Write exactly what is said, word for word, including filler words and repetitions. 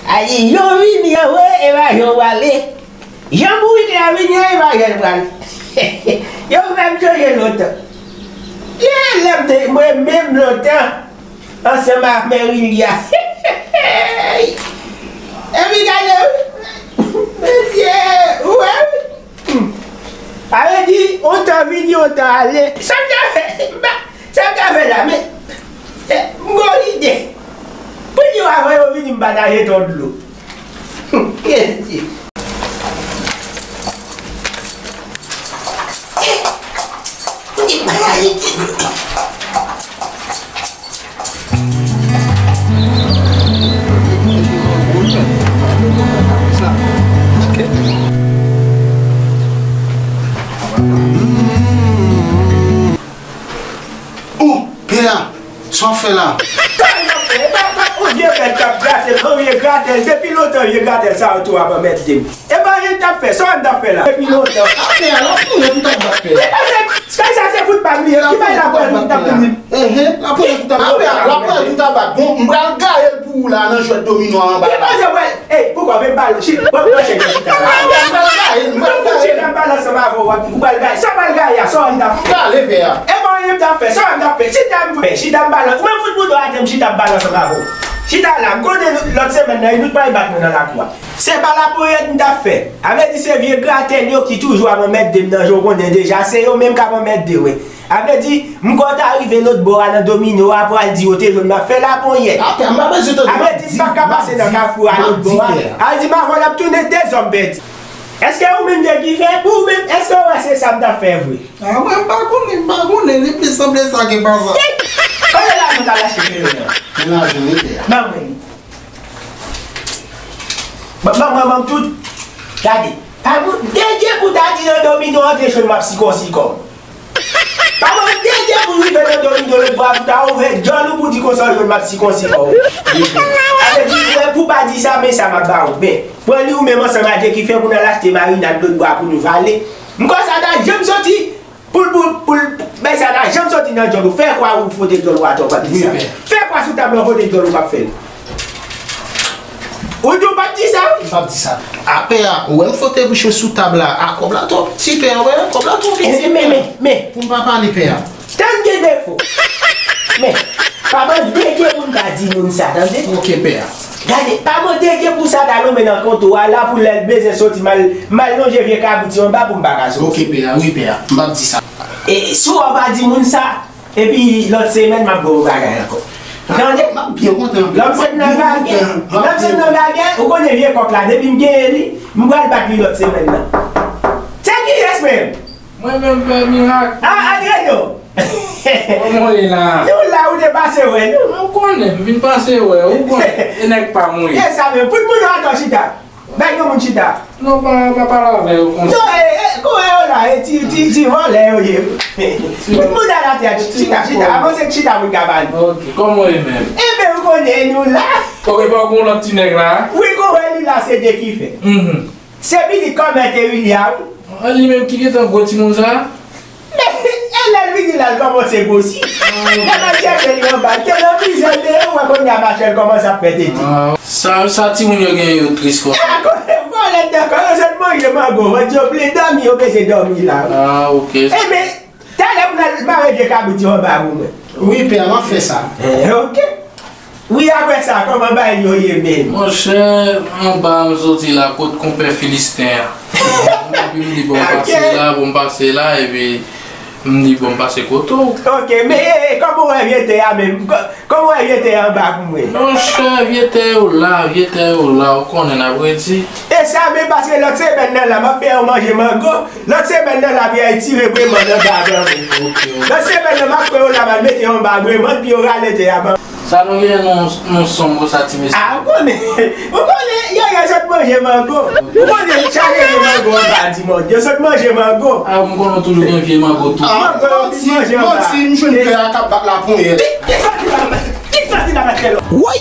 A di, yo vini an vre, e pa jan w prale. Jan bourik la vini an, e pa jan l prale. Yo fè m sonje lontan. Ye, lè m te, mwen menm lontan, ansanm ak Merilia. Epi gade, wi. Mesye, ou wè, wi. Hmm. Sa vle di, on tan vini, on tan ale. Sa m ta fè, m pa, sa m ta fè la, men, eh, m gon lide. Pou di w avan yo vini, m pa ta jete yon dlo. Hmm, Mesye. M pa ta jete dlo. Ou, pè a, sa w fè la? Sa w fè? E pa, pa, yon vye bèt k ap grate, yon vye gratèl, depi lontan vye gratèl sa yo tou ap anmède m. E pa anyen m t ap fè, sa w t ap fè la? Depi lontan. Atè a, l ap tounen tout ak bat pè a. Ki bagay sa, se fout bag li ye, ki bagay la pran li, t ap tounen. Ehe, l ap tounen tout ak bat. Apè a, l ap tounen tout ak bat. Bon, m pral gaye l pou ou la nan jwèt domino a anba la. Ki koze w pral, ey, poukò, vin bal, chita, pran, pran chèz la, chita la. Apè a, m pral gaye l, m pral gaye l. Chita, m pral ansanm avè w, w ap, ou pral gaye, sa w pral gaye a, sa w t ap fè? M prale, pè a. E pa anyen m t ap fè, sa w t ap fè? Chita, m fè, chita, m pral, ou menm fout bouton atè, m chita, m pral ansanm avè w. Chita la, m konnen lòt semèn nan, nou t pral bat mwen nan lakou a. Se pa laponyèt m t ap fè. A vle di se vye gratèl yo ki toujou ap anmède m nan, jan w konnen deja, se yo menm k ap anmède w. A vle di, m kwè w ta rive lòt bò a nan domino a pou al di yo te jwenn m ap fè laponyèt. Apè, m pa bezwen tande. A vle di, m pa ka pase nan kafou a lòt bò a. A vle di, m ap tounen dezòm pèdi. Èske ou menm de ki fè? Pou ou menm, èske w wè se sa m t ap fè vre? A, mwen, m pa konnen, m pa konnen. Li plis sanble sa ke pa sa. Kote lajan w t al achte velo a? Men lajan, wi, pè a. Ban mwen li. Ban, ban, ban, ban m tout. Gade. Pa mande Dye pou ta di nan domino antre jwenn m ap sikonsi kò m. Pa mande Dye pou rive nan domino lòt bò a pou ta ouvè djòl ou pou di konsa w jwenn m ap sikonsi kò w. A vle di, mwen pou pa di sa, men sa m ap ba ou. Men, pran li ou menm ansanm a Dye ki fè pou n al achte marinad lòt bò a pou nou vale. M kwè sa ta janm soti. Pou l, pou l, pou l, bay sa ta janm soti nan djòl ou. Fè kwa ou fwote djòl ou atò, w ap di sa. Wi, pè. Fè kwa sou tab la, fwote djòl ou, w ap fè l. Ou di w p ap di sa, wi? M p ap di sa. A, pè a, ou wè m fwote bouch mwen sou tab la. A, kòb la twò piti, pè a, ou wè, kòb la twò piti, pè a. Men, men, men, men. Pou m pa pale, pè a. Tann gen defo. Men, pa mande Dye pou m ta di moun sa, tande? Ok, pè a. Gade, pa mande Dye pou sa ta lonmen nan kont ou a la pou lè l bezwen soti m al, m al lonje vye kabrit yo anba pou m pa ka soti. Ok, pè a, wi, pè a. M p ap di sa. E si w pa di moun sa, epi lòt semèn m ap ba w bagay ankò. Tande? M ap byen kontan. Lòt semèn nan gagè, lòt semèn nan gagè, ou konnen vye kòk la, depi m genyen li, m pral bat li lòt semèn nan. Se kiyès menm? Mwen menm, pè Mirak. A, Adreno! Kòman w ye la? Nou la, ou te pase wè nou. Ou konnen, m vin pase wè, ou konnen, e nèg pa m ou ye. Yes, sa menm. Fout moun yo atò chita. Bay yon moun chita. Non, pa, pa pale avè yo konsa. Non, e, e, kouwè yo la, e ti, ti, ti vòlè yo ye. Fout moun atò chita, chita, chita. Avanse chita pou n ka pale. Ok, kòman w ye menm? Enben, ou konnen nou la. Ok, pa w gon lòt ti nèg la? Wi, kouwè li la, se de ki fè. Mhm. Se pitit kòmè te William. A, li menm ki gentan gwo timoun sa? E lè l vini la, l kòmanse gwosi. Lè m al chèche li anba, l te nan mizè, l te, ou wè kounye a machè l kòmanse ap fè tete. A, sa, sa timoun yo gen yo tris konsa. A, kote vòlè nan kò yo, sot manje mango, vant yo plen, dòmi yo bezwen dòmi la. A, ok. Enben, talè pou n al mare vye kabrit yo anba pou mwen. Wi, pè a, m ap fè sa. Eh, ok. Wi, apre sa, kòman bagay yo ye menm? Monchè, anba m soti la, kot konpè Filisten an. Epi m di, bon, m pase la, bon, m pase la, epi m di, bon, m pase kote w. Ok, men, e, e, kòman w wè vye tè a menm? Kò-, kòman w wè vye tè a anba pou mwen? Monchè, vye tè yo la, vye tè yo la, ou konnen n ap redi. E sa menm, paske lòt semèn nan la, m ap fè yo manje mango. Lòt semèn nan, l ap retire bremann anba a ban mwen. Ok, ok. Lòt semèn nan, m ap pran yo la, m al mete yo anba bremann, pou yo rale tè a ban. Sa nou gen non, non sonm konsa, ti mesye? A, ou konnen, ou konnen, yo, yo sot manje mango. Ou konnen, chaje vye mango anba a, di mòn. Yo sot manje mango. A, m konnen w toujou gen vye mango tou. A, mango, yo manti, manje anba. Manti, m jwenn pè a k ap bat laponyèt. Ki, ki sòti la, ki sòti la, mache lò. Woy!